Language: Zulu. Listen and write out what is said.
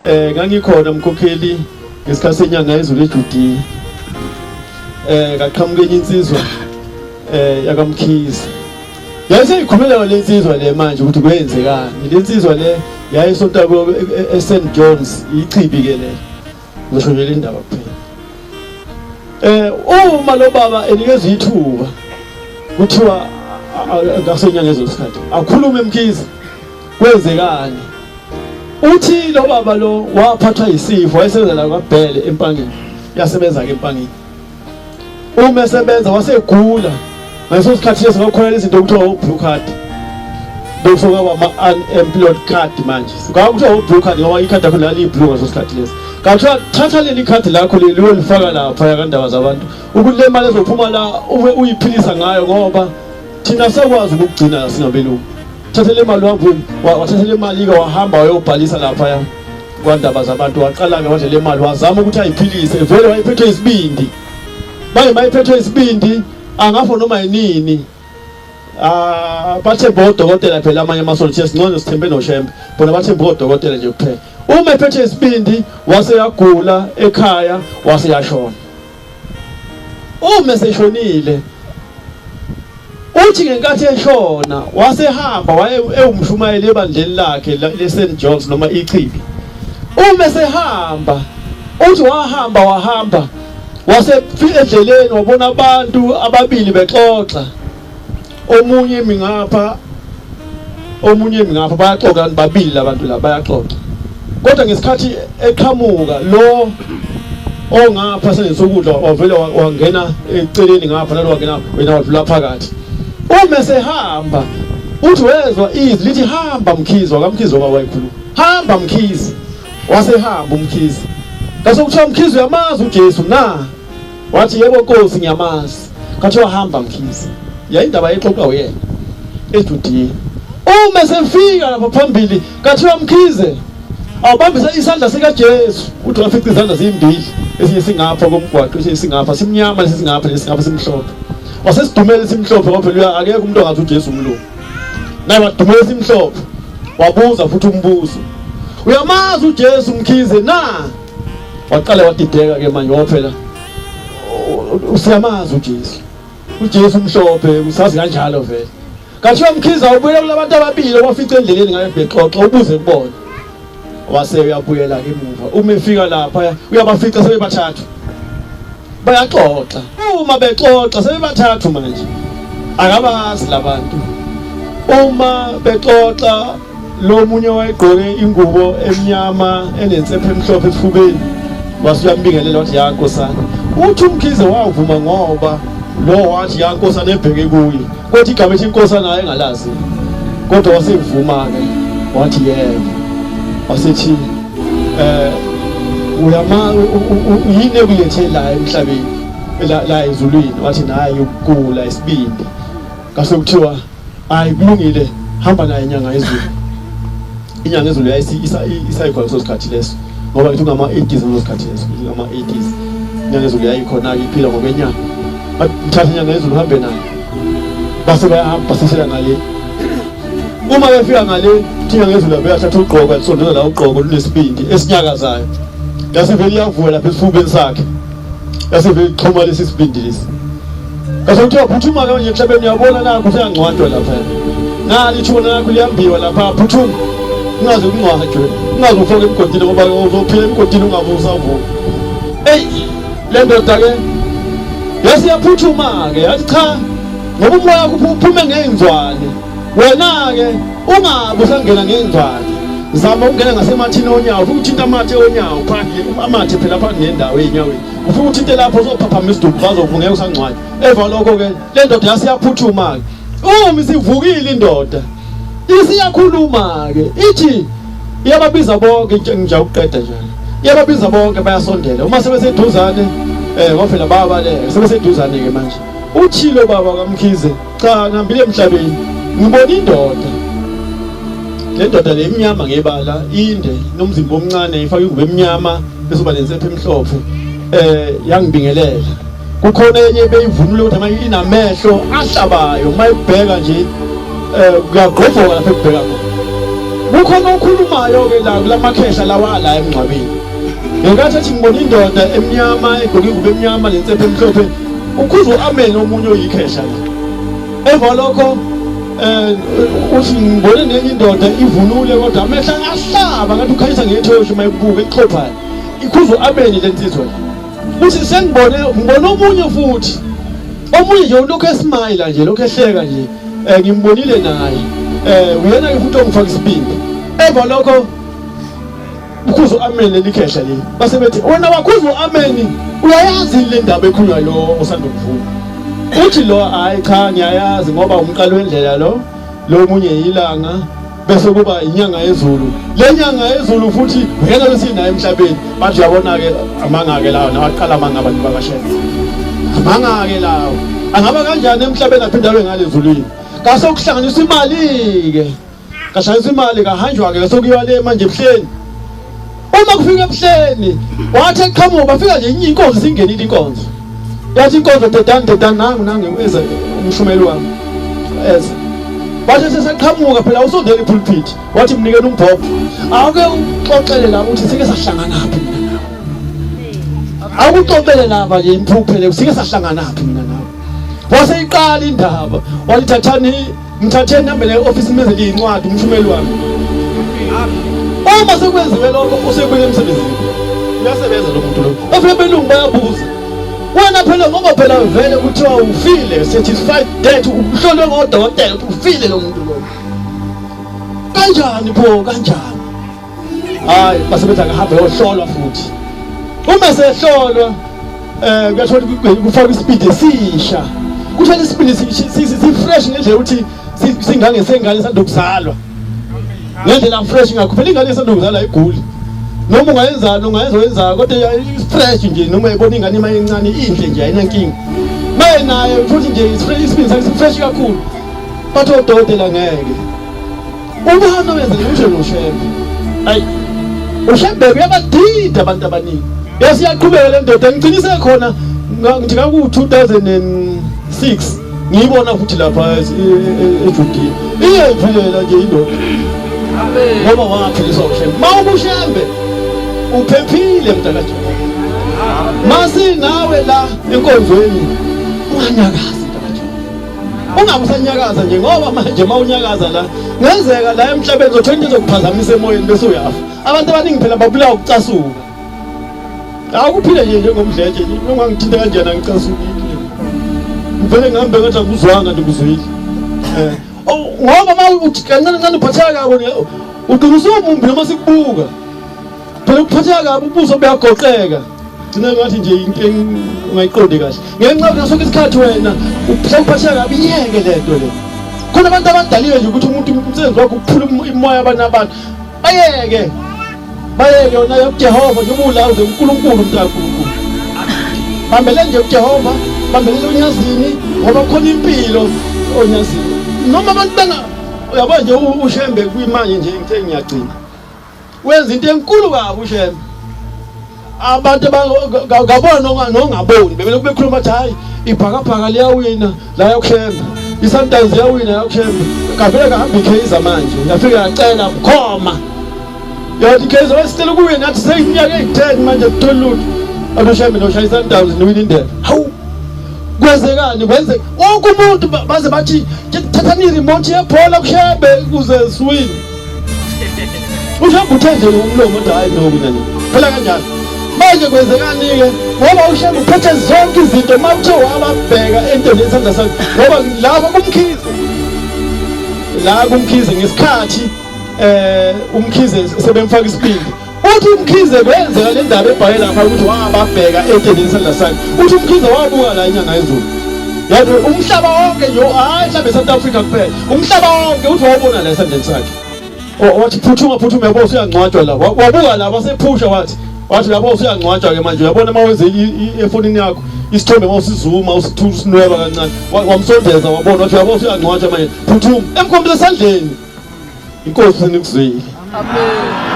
Ngangikhona mkhokheli ngesikhathi senyanga yezulu eJudiya. Kaqhamuka enye insizwa yakaMkhize. Yayiseyikhulumela le nsizwa le manje ukuthi kwenzekani. Le nsizwa le yayisonta e-St John's, ichibi ke le. Ngisho nje le ndaba kuphela. Uma lo baba enikezwe ithuba kuthiwa ngasenyanga ezosikhathi akhulume Mkhize kwenzekani. Uthi lo baba lo waphathwa yisifo, wayesebenza la kwaBhele eMpangeni, yasebenza ke eMpangeni. Uma esebenza wasegula ngaleso sikhathi leso kwakhona izinto okuthiwa o-blue card, bese kwaba ama-unemployed card manje. Kwakuthiwa o-blue card ngoba ikhadi lakho laliyi-blue ngaleso sikhathi leso. Kwathiwa thatha leli khadi lakho leli uyolifaka lapha yakandaba zabantu ukuthi le mali ezophuma la ube uyiphilisa ngayo, ngoba thina sakwazi ukugcina singabelungu. Thatha le mali wavuma, wathatha le mali-ke wahamba wayobhalisa laphaya kwandaba zabantu. Waqala-ke manje le mali wazama ukuthi ayiphilise, vele wayephethwe isibindi. Manje mayephethwe isibindi angafo noma yinini. Ah, bathembe odokotela phela amanye amasonto, thina singcono sithembe noShembe, bona bathembe odokotela nje kuphela. Uma ephethwe isibindi wase yagula ekhaya wase yashona. Uma eseshonile uthi ngenkathi eshona wasehamba waye ewumshumayeli ebandleni lakhe le-St John's noma ichibi. Uma esehamba uthi wahamba wahamba wasefika endleleni wabona abantu ababili bexoxa, omunye emi ngapha omunye emi ngapha, bayaxoxa babili labantu la bayaxoxa. Kodwa ngesikhathi eqhamuka lo ongapha senesokudla wavele wangena eceleni ngapha, nalo wangena wena wadlula phakathi. Uma esehamba uthi wezwa izwi lithi hamba Mkhize, wakaMkhize ngoba wayekhuluma, hamba Mkhize. Wasehamba uMkhize. Ngase kuthiwa Mkhize uyamazi uJesu na? Wathi yebo Nkosi ngiyamazi. Kwathiwa hamba Mkhize. Yayindaba exoxa uyena eJudiya. Uma esefika lapha phambili kathiwa Mkhize awubambisa isandla sikaJesu, uthi wafica izandla zimbili, esinye singapha komgwaqo, esinye singapha simnyama, esinye singapha nesingapha simhlophe. Wasesidumela esimhlophe ngoba phela akekho umuntu ongathi uJesu umlungu. Naye wadumela esimhlophe, wabuza futhi umbuzo, uyamazi uJesu Mkhize na? Waqala wadideka ke manje ngoba phela usiyamazi uJesu, uJesu umhlophe usazi kanjalo vele. Kathiwa Mkhize awubuyela kulabantu ababili obafica endleleni ngabe bexoxa ubuze kubona. Wase uyabuyela ke emuva, uma efika lapha uyabafica sebebathathu bayaxoxa. Uma bexoxa sebebathathu manje akabazi labantu. Uma bexoxa lo munye wayegqoke ingubo emnyama enensephe emhlophe esifubeni, wase uyambingelela wathi ya nkosana. Uthi uMkhize wavuma ngoba lo wathi ya nkosana ebheke kuye, kodwa igama ethi inkosana ayengalazi, kodwa wasevuma-ke wathi yebo. Wasethi uyama yini ekulethe la emhlabeni la ezulwini? Wathi naye ukugula isibindi. Ngase kuthiwa hayi kulungile, hamba naye inyanga yezulu. Inyanga yezulu yayisayikhona leso sikhathi leso, ngoba ngithi ngama-80s ngaleso sikhathi leso, ngama-80s inyanga yezulu yayikhona-ke iphila ngokwenyanga. Mthatha inyanga yezulu uhambe naye, base bayahamba basesela ngale. Uma befika ngale inyanga yezulu yathatha ugqoko yalisondeza la ugqoko lunesibindi esinyakazayo, yasivele iyavuka lapha esifubeni sakhe, yasivele ixhuma lesi sibindi lesi. Ngase kuthiwa phuthuma ke manje emhlabeni, uyabona nakho useyangcwatshwa lapha, nali ithuna lakho liyambiwa lapha, phuthuma ungaze kungcwatshwe, ungaze ufake emgodini ngoba uzophila emgodini ungabe usavuka. Eyi le ndoda ke yase iyaphuthuma ke, yathi cha ngoba umoya wakho uphume ngey'nzwane, wena-ke ungabe usangena ngey'nzwane, zama ukungena ngasemathini onyawo, ufike uthinta amathe onyawo phakathi, amathe phela phakathi nendawo ey'nyaweni, ufike uthinte lapho uzophaphama isidumbu, bazovuka ngeke usangcwatshwa. Emva lokho-ke le ndoda yasiyaphuthuma-ke. Uma isivukile indoda isiyakhuluma-ke, ithi iyababiza bonke, ngijaha ukuqeda njalo, iyababiza bonke bayasondela. Uma sebeseduzane ngoba phela bayabaleka, sebeseduzane-ke manje. Uthilo baba kaMkhize, cha ngihambile emhlabeni ngibona indoda. Le ndoda le imnyama ngebala, inde, nomzimba omncane, ifake ingubo emnyama bese uba nensephe emhlophe. Yangibingelela. Kukhona enye ebeyivunule ukuthi manje inamehlo ahlabayo, uma ibheka nje kuyagqobhoka lapha ekubheka khona. Kukhona okhulumayo-ke la kulamakhehla lawa ala emngcwabeni. Ngenkathi ethi ngibona indoda emnyama egqoke ingubo emnyama nensephe emhlophe, ukhuza u-amen omunye oyikhehla la. Emva lokho eh uthi ngibone nenye indoda ivunule kodwa amehlo ahlaba ngathi ukhanyisa ngethoshi uma ekubuka ixhophayo. Ikhuza u-amen le nsizwa le. Uthi sengibone ngibona omunye futhi. Omunye nje ulokhu esmile nje lokhu ehleka nje. Eh ngimbonile naye. Eh uyena ke futhi ongifaka isibindi. Emva lokho ukhuza uAmen leli khehla leli. Base bethi wena wakhuza uAmen uyayazi le ndaba ekhulunywa lo osanda kuvuma. Uthi lo hayi cha ngiyayazi ngoba umqalo wendlela lo lo munye ilanga bese kuba inyanga yezulu le nyanga yezulu futhi uyena lesinayo emhlabeni bathi uyabona ke amanga ke lawo nawaqala amanga abantu bakashembe amanga ke lawo angaba kanjani emhlabeni aphinde abe ngale ezulwini kase ukuhlanganisa imali ke kashayisa imali kahanjwa ke sokuyiwa le manje ebuhleni uma kufika ebuhleni wathi eqhamuka bafika nje inkonzo isingenile inkonzo yathi inkonzo dedani dedani nangu nangu eze umshumeli wami eze wathi seseqhamuka phela usondela ipulpit wathi mnikeni umbhobho awuke uxoxele la ukuthi sike sahlanganaphi mina nawe awukuxoxele laba nje imphuphe le sike sahlanganaphi mina nawe waseyiqala indaba wathi thathani Mthatheni hambele e-ofisi nimenzele incwadi umshumeli wami. Uma sekwenziwe lokho usebuyele emsebenzini. Uyasebenza lo muntu lo. Bafike belungu bayabuza. Wena phela ngoba phela vele kuthiwa ufile certified death uhlolwe ngodokotela ukuthi ufile lo muntu lo. Kanjani pho kanjani? Hayi basebenza akahambe yohlolwa futhi. Uma sehlolwa eh kuyathola kufakwa isibindi esisha. Kuthola isibindi si fresh ngendlela ukuthi singange sengane sandokuzalwa. Ngendlela fresh ngakho phela ingane esandokuzalwa ayiguli. Noma ungayenzani ungayenza wenza kodwa fresh nje noma ibona ingane ima incane inhle nje ayinankinga. Maye naye futhi nje isibindi sakhe fresh kakhulu. Bathi odokotela ngeke. Ubani owenza usho noShembe. Ayi. UShembe uyabadida abantu abaningi. Yase iyaqhubeka le ndoda ngigcinise khona ngithi ngaku 2006 ngiyibona futhi lapha eJudea. Iyayiphilela nje indoda. Amen. Ngoba waphiliswa uShembe. Mawukushembe uphephile mntaka Jehova. Masi nawe la enkonzweni unganyakazi. Ungabe usanyakaza nje ngoba manje uma unyakaza la ngenzeka la emhlabeni uzothola into ezokuphazamisa emoyeni bese uyafa. Abantu abaningi phela babulawa ukucasuka. Awukuphile nje njengomdletshe nje ungangithinta kanjani angicasukile. Ngivele ngihambe ngathi angikuzwanga nje kuzwile. Eh oh, ngoba uma uthi kancane kancane uphatheka kabi ugcina usumumbi noma sikubuka. Phela ukuphatheka kabi ubuso buyagoqeka. Gcina ngathi nje into ungayiqondi kahle. Ngenxa yokuthi sonke isikhathi wena uphatheka kabi iyeke le nto le. Khona abantu abadaliwe nje ukuthi umuntu umsebenzi wakhe ukuphula imoya abantu abantu. Bayeke. Bayeke yona yokuJehova nje ubula uze uNkulunkulu umntakaNkulunkulu. Bambele nje uJehova, bambelele onyazini ngoba khona impilo onyazini. Noma abantu benga uyabona nje uShembe kuyimanje nje ngithe ngiyagcina. Wenza into enkulu kabi uShembe. Abantu ngabona nongaboni bebelokhu bekhuluma bathi hayi ibhakabhaka liyawina la yakuShembe. ISundowns iyawina yakuShembe. Kavele kahamba iKaizer manje. Yafika yacela bukhoma. Yathi iKaizer wasicela kuye nathi seyiminyaka eyi-10 manje kutholi lutho. Athi uShembe noshaya iSundowns niwina indebe. Hawu kwenzekani kwenzeka wonke umuntu baze bathi thathani i-remote yebhola kuShembe kuze siwine. Ushembe uthe nje ngomlomo kodwa hayi no mina nje. Phela kanjani? Manje kwenzekani-ke ngoba uShembe uphethe zonke izinto uma kuthe wababheka entweni yesandla sakhe ngoba lapha kumkhize la kumkhize ngesikhathi eh umkhize sebemfaka isibindi uthi umkhize kwenzeka le ndaba ebhale lapha ukuthi wababheka entweni yesandla sakhe uthi umkhize wabuka la inyanga yezulu yathi umhlaba wonke nje hayi mhlawumbe South Africa kuphela umhlaba wonke uthi wawubona la esandleni sakhe wathi phuthuma phuthuma yabo usuyangcwatshwa la wabuka la wasephusha wathi wathi yabo usuyangcwatshwa ke manje uyabona uma wenze efonini yakho isithombe uma usizuma usinweba kancane wamsondeza wabona wathi yabo usuyangcwatshwa manje phuthuma emkhombisa esandleni inkosi nikuzwile amen.